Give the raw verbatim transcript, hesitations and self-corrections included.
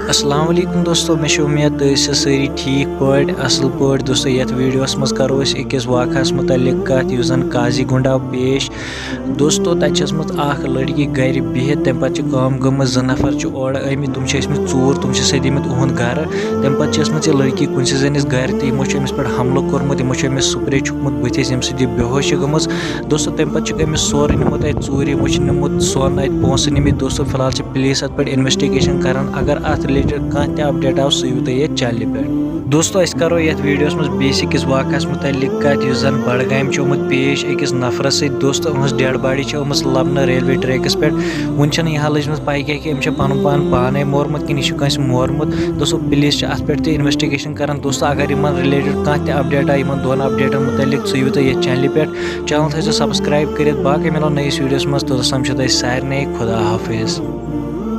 السلام علیکم دوستو، مےٚ چھِ اُمید تُہۍ ٲسِو سٲری ٹھیٖک پٲٹھۍ، اَصٕل پٲٹھۍ۔ دوستو، یَتھ ویٖڈیوَس منٛز کَرو أسۍ أکِس واقعَس مُتعلِق کَتھ، یُس زَن قاضی گُنڈا پیش۔ دوستو، تَتہِ چھِ ٲسمٕژ اَکھ لٔڑکی گَرِ بِہِتھ، تَمہِ پَتہٕ چھِ کٲم گٔمٕژ، زٕ نفر چھِ اورٕ آمٕتۍ، تِم چھِ ٲسمٕتۍ ژوٗر، تِم چھِ سٔدیمٕتۍ اُہُنٛد گَرٕ۔ تَمہِ پَتہٕ چھِ ٲسمٕژ یہِ لٔڑکی کُنسٕے زٔنِس گَرِ تہٕ یِمو چھُ أمِس پٮ۪ٹھ حملہٕ کوٚرمُت، یِمو چھُ أمِس spray چھُکمُت بٕتھِس، ییٚمہِ سۭتۍ یہِ بے ہوش چھِ گٔمٕژ۔ دوستو، تَمہِ پَتہٕ چھُکھ أمِس سورُے نیوٗمُت اَتہِ ژوٗرِ، یِمو چھِ نیوٗمُت سۄن اَتہِ، پونٛسہٕ نِمٕتۍ۔ دوستو، فی الحال چھِ پُلیٖس اَتھ پٮ۪ٹھ investigation کَران۔ اگر اَتھ related کانٛہہ تہِ update آو، سُہ یِیِو تۄہہِ ییٚتہِ channelہِ پٮ۪ٹھ۔ دوستو، أسۍ کَرو یَتھ ویٖڈیوَس منٛز بیٚیِس أکِس واقعَس مُتعلِق کَتھ، یُس زَن بڈگامہِ چھُ آمُت پیش أکِس نفرَس سۭتۍ۔ دوستو، أہٕنٛز dead body چھِ آمٕژ لَبنہٕ railway trackَس پٮ۪ٹھ۔ وُنہِ چھَنہٕ یہِ حالٕچ منٛز پَے کینٛہہ کہِ أمِس چھا پَنُن پان پانَے مورمُت کِنہٕ یہِ چھُ کٲنٛسہِ مورمُت۔ دوستو، پُلیٖس چھِ اَتھ پٮ۪ٹھ تہِ investigation کَران۔ دوستو، اگر یِمَن related کانٛہہ تہِ update آیہِ، یِمَن دۄن updateَن مُتعلِق، سُہ یِیِو تۄہہِ یَتھ channelہِ پٮ۪ٹھ۔ Channel تھٲیزیو subscribe کٔرِتھ۔ باقٕے مِلو نٔیِس ویٖڈیوَس منٛز، توٚتَس تام چھُ تۄہہِ سارنٕے خدا حافظ۔